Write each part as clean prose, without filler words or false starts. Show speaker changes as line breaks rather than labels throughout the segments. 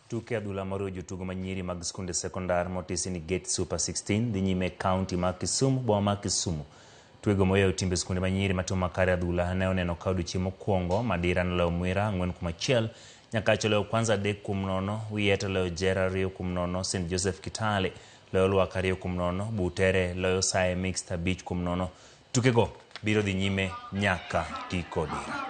Tuke adhula moriwo jotugo ma nyiri mag skunde sekondar motisi ni Gate Super 16 dhi nyime e kaunti ma Kisumu, boma ma Kisumu. Twego moyawo timbe skunde ma nyiri matimo makare adhula ne oneno ka odiochieng' mokwongo Madira noloyo Mwira 4-1, Nyakach oloyo Kwanza 3-0, Wiyet oloyo Jera 2-0, St Joseph Kitale loyo Lwak 2-0, Butere loyo Saye Mixed 5-0. Tukego biro dhi nyime nyaka giko dira.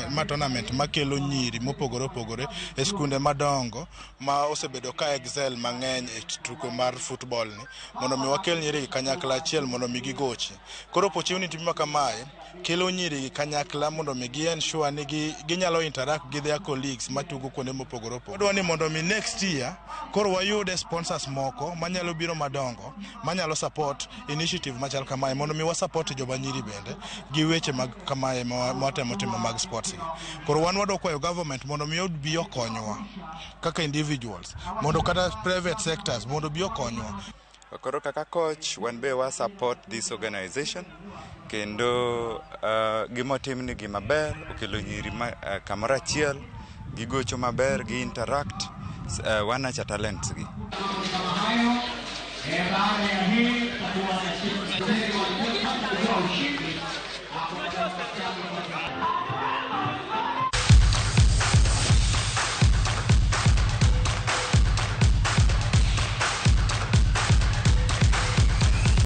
Ma tournament makelo nyiri mopogore opogore e skunde madongo ma osebedo ka excel mang'eny e tugo mar football ni mondo mi wakel nyiri gi kanyakla achiel mondo mi gigochi. Koro opportunity ma kamae kelo nyiri gi kanyakla mondo mi gi ensure ni ginyalo interact gi their colleagues matugo kuonde mopogore opogore. Wadwa ni mondo mi next year koro wayude sponsors moko manyalo biro madongo manyalo support initiative machal kamae mondo mi wa support joma nyiri bende gi weche mag kamae ma watemo timo mag sports gi. Koro wan wadwa kwayo government mondo mi obi okonywa kaka individuals mondo kata private sectors mondo obi okonywa.
Koro kaka coach wan be wa support this organization kendo gimotim ni gima ber okelo nyiri ma, kamoro achiel gigocho maber gi interact wanacha talents gi.